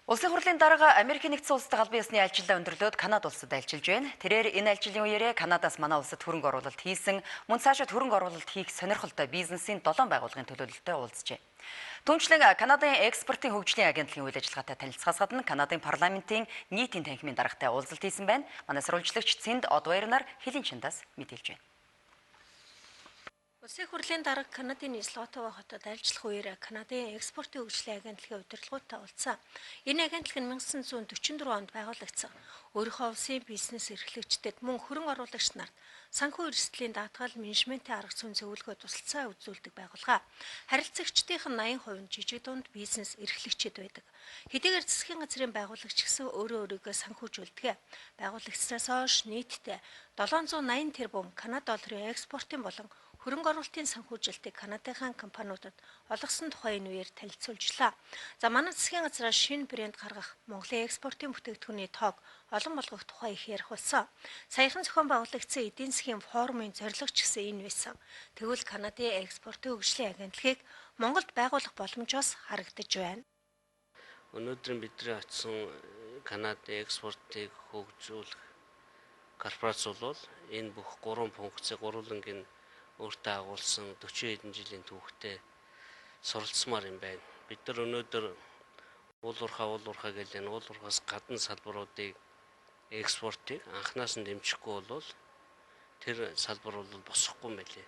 Улсын хурлын дарга Америкийн нэгдсэн улсад албан ёсны айлчлалаа өндөрлөөд Канада улсад айлчилж байна. Тэрээр энэ айлчлалын үеэрээ Канадаас манай улсад хөрөнгө оруулалт хийсэн, мөн цаашид хөрөнгө оруулалт хийх сонирхолтой бизнесийн 7 байгууллагын төлөөлөлтөй уулзжээ. Түүнчлэн Канадын экспортын хөгжлийн агентлагийн үйл ажиллагаатай танилцахаас гадна Канадын парламентын нийтийн танхимын даргатай уулзалт хийсэн байна. Манай сурвалжлагч Цэнд Одвайрнаар Хэлийн Чиндаас мэдээлж байна. Улсын хурлын дарга Канадын нийслэл Оттава хотод айлчлах үеэр Канадын экспортын хөгжлийн агентлагийн удирдлагуудтай уулзсан. Энэ агентлаг нь 1944 онд байгуулагдсан. Өөрийнхөө улсын бизнес эрхлэгчдэд мөн хөрөнгө оруулагч нарт санхүү эрсдлийн даатгал, менежментийн арга зүйн зөвлөгөө, тусалцаа үзүүлдэг байгууллага. Харилцагчдын 80% нь жижиг дунд бизнес эрхлэгчид байдаг. Хэдийгээр засгийн газрын байгуулагч гэсэн өөрөө өөрийгөө санхүүжүүлдэг. Байгуулагчсаас хойш нийтдээ 780 тэрбум Канада долларын экспортын болон хөрөнгө оруулалтын санхүүжилтийг Канадынхаа компаниудад олгосон тухай энэ үеэр танилцуулжлаа. За, манай засгийн газраас шинэ брэнд гаргах, Монголын экспортын бүтээгдэхүүний тоог олон болгох тухай их ярих болсон. Саяхан зохион байгуулагдсан эдийн засгийн форумын зорилго ч гэсэн энэ байсан. Тэгвэл Канадын экспортын хөгжлийн агентлагийг Монголд байгуулах боломжоос харагдаж байна. Өнөөдөр бидний очсон Канадын экспортыг хөгжүүлэх корпорац бол энэ бүх гурван функцийг гурвангийн өөртөө агуулсан 40 хэдэн жилийн түүхтэй суралцмаар юм байна. Бид нар өнөөдөр уул уурхай гэл энэ уул уурхаас гадна салбаруудыг экспортыг анханаас нь дэмжихгүй бол тэр салбар бол босохгүй юм байлээ.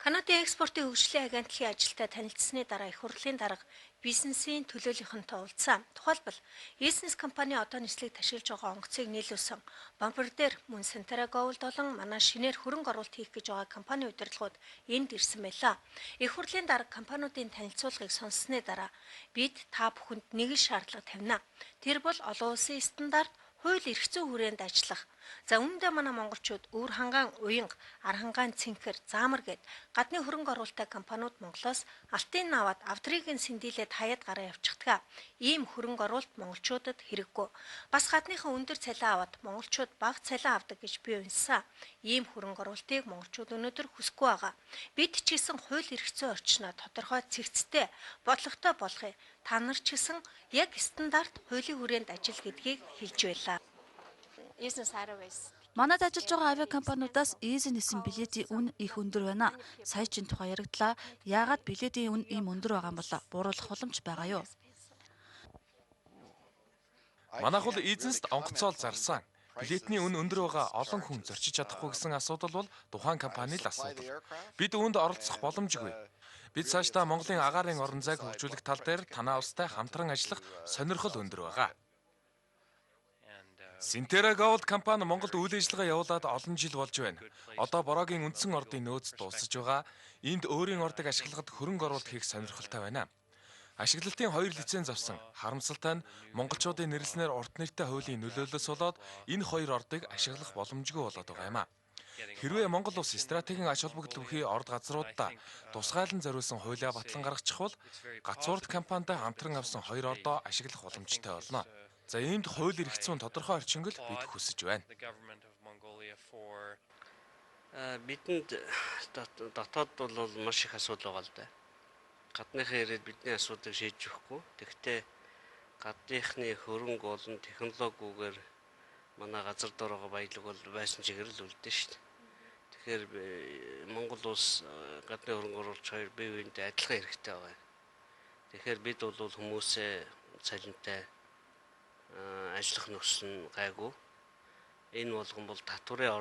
Канадын экспортын хөгжлийн агентлагийн ажилтай танилцсаны дараа их хурлын дарга бизнесийн төлөөлийнхөнтэй уулзсан. Тухайлбал, бизнес компани одоо нислэг ашиглаж байгаа онгоцыг нийлүүлсэн Bombardier, мөн Centerra Gold болон манай шинээр хөрөнгө оруулалт хийх гэж байгаа компани удирдлагууд энд ирсэн байлаа. Их хурлын дарга компаниудын танилцуулгыг сонссны дараа бид та бүхэнд нэг л шаардлага тавина. Тэр бол олон улсын стандарт, хууль эрх зүйн хүрээнд ажиллах. За, үүндээ манай монголчууд өвөр хангаан уянга, ар хангаан цэнхэр, заамар гээд гадны хөрөнгө оруулалттай компаниуд Монголоос алтын аваад авдрыг нь сэндийлээд хаяад гараа явчихдаг. Ийм хөрөнгө оруулалт монголчуудад хэрэггүй. Бас гадныхан өндөр цалин аваад монголчууд бага цалин авдаг гэж би уншсан. Ийм хөрөнгө оруулалтыг монголчууд өнөөдөр хүсэхгүй байгаа. Бид ч гэсэн хууль эрх зүйн орчноо тодорхой цэгцтэй, бодлоготой болохыг, та нар ч гэсэн яг стандарт хуулийн хүрээнд ажил гэдгийг хэлж байлаа. Манайд ажиллаж байгаа авиакомпаниудаас Easy нээсэн билетийн үн их өндөр байна. Сая чинь тухай яригдлаа. Яагаад билетийн үн ийм өндөр байгаа юм бол бууруулах боломж байгаа юу? Манайх бол Easy-ст онгоцоол зарсан. Билетний үн өндөр байгаа, олон хүн зорчиж чадахгүй гэсэн асуудал бол тухайн компани л асуудал. Бид үүнд оролцох боломжгүй. Бид цаашдаа Монголын агаарын орон зайг хөгжүүлэх тал дээр танай улстай хамтран ажиллах сонирхол өндөр байгаа. Centerra Gold компани Монголд үйл ажиллагаа явуулаад олон жил болж байна. Одоо Бороогийн үндсэн ордын нөөц дуусаж байгаа. Энд өөрийн ордыг ашиглахад хөрөнгө оруулалт хийх сонирхолтой байна. Ашиглалтын 2 лиценз авсан. Харамсалтай нь монголчуудын нэрлснээр урт нэртэй хуулийн нөлөөллөөс болоод энэ хоёр ордыг ашиглах боломжгүй болоод байгаа юм а. Хэрвээ Монгол улс стратегийн ач холбогдол бүхий орд газруудаа тусгайлан зориулсан хуулиа батлан гаргачих бол гацуурд компанитай хамтран авсан хоёр ордоо ашиглах боломжтой болно. За, иймд хууль эрх зүйн тодорхой орчинг л бид хүсэж байна. Бидэнд дотоод бол маш их асуудал байгаа л да. Гадныхан ирээд бидний асуудлыг шийдэж өгөхгүй. Тэгэхдээ гадныхны хөрөнгө болон технологиугаар манай газар дор байгаа баялаг бол байсан чигээр л үлдэн шүү дээ. Тэгэхээр Монгол улс, гадны хөрөнгө оруулагч хоёр бие биентэй адилхан хэрэгтэй байгаа. Тэгэхээр бид бол хүмүүсээ цалинтай ажиллах нөхцөл нь гайгүй. Энэ болгон бол татварын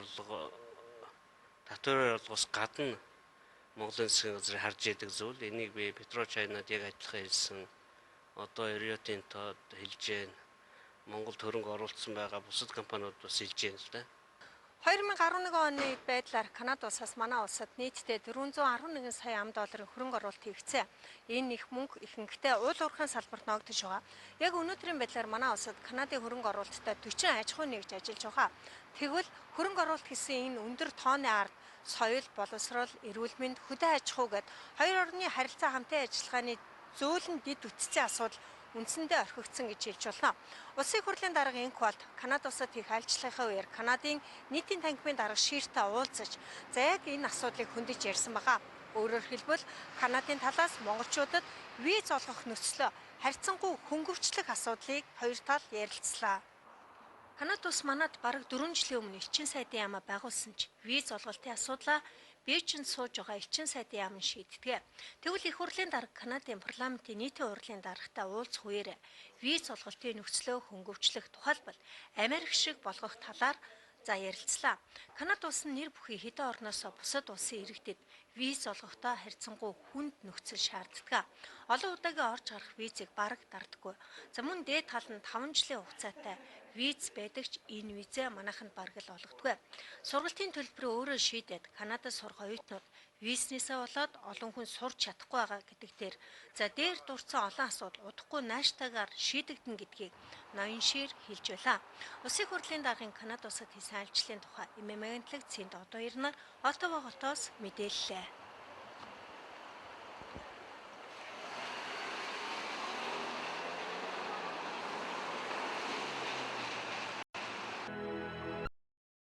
орлогоос гадна Монголын засгийн газрыг харж идэг зүйл. Энийг би PetroChina-д яг адилхан хэлсэн. Одоо Rio Tinto-д хэлж байна. Монголд хөрөнгө оруулсан байгаа бусад компаниуд бас хэлж байна л да. 2011 оны байдлаар Канада улсаас манай улсад нийтдээ 411 сая ам долларын хөрөнгө оруулалт хийгдсэн. Энэ их мөнгө ихэнхдээ уул уурхайн салбарт ногдож байгаа. Яг өнөөдрийн байдлаар манай улсад Канадын хөрөнгө оруулалттай 40 аж ахуй нэгж ажиллаж байгаа. Тэгвэл хөрөнгө оруулалт хийсэн энэ өндөр тооны ард соёл, боловсрол, эрүүл мэнд, хөдөө аж ахуй гээд хоёр орны харилцаа, хамтын ажиллагааны зөөлөн дэд бүтцийн асуудал үндсэндээ орхигдсон гэж хэлж болно. Улсын хурлын дарга Энхбалд Канада улсад хийх айлчлагынхаа үеэр Канадын нийтийн танхимын дарга Ширтаа уулзаж, за, яг энэ асуудлыг хөндөж ярьсан байгаа. Өөрөөр хэлбэл Канадын талаас монголчуудад виз олгох нөхцлөө харьцангуй хөнгөвчлөх асуудлыг хоёр тал ярилцлаа. Канада улс манад бараг 4 жилийн өмнө элчин сайдын яамаа байгуулсан ч виз олголтын асуудлаа Бээжинд сууж байгаа элчин сайдын яам нь шийддэг. Тэгвэл их хурлын дарга Канадын парламентын нийтийн хурлын даргатай уулзах үеэр виз олголтын нөхцлөө хөнгөвчлөх, тухайлбал Америк шиг болгох талаар за ярилцлаа. Канада улс нь нэр бүхий хэдэн орноосоо бусад улсын иргэдэд виз олгохдоо харьцангуй хүнд нөхцөл шаарддаг. Олон удаагийн орж гарах визийг бараг дардаггүй. За мөн дээд тал нь 5 жилийн хугацаатай виз байдаг ч энэ визээ манайханд бараг л олгодгүй. Сургалтын төлбөрөө өөрөө шийдээд Канадад сурах оюутнууд визнээсээ болоод олон хүн сурч чадахгүй байгаа гэдэг дээр за дээр дурдсан олон асуудал удахгүй нааштайгаар шийдэгдэнэ гэдгийг ноён шир хэлж байлаа. Улсын хурлын даргын Канада улсад хийсэн айлчлалын тухай ММ агентлаг Цэнд одоо ирнээр Оттава хотоос мэдээллээ.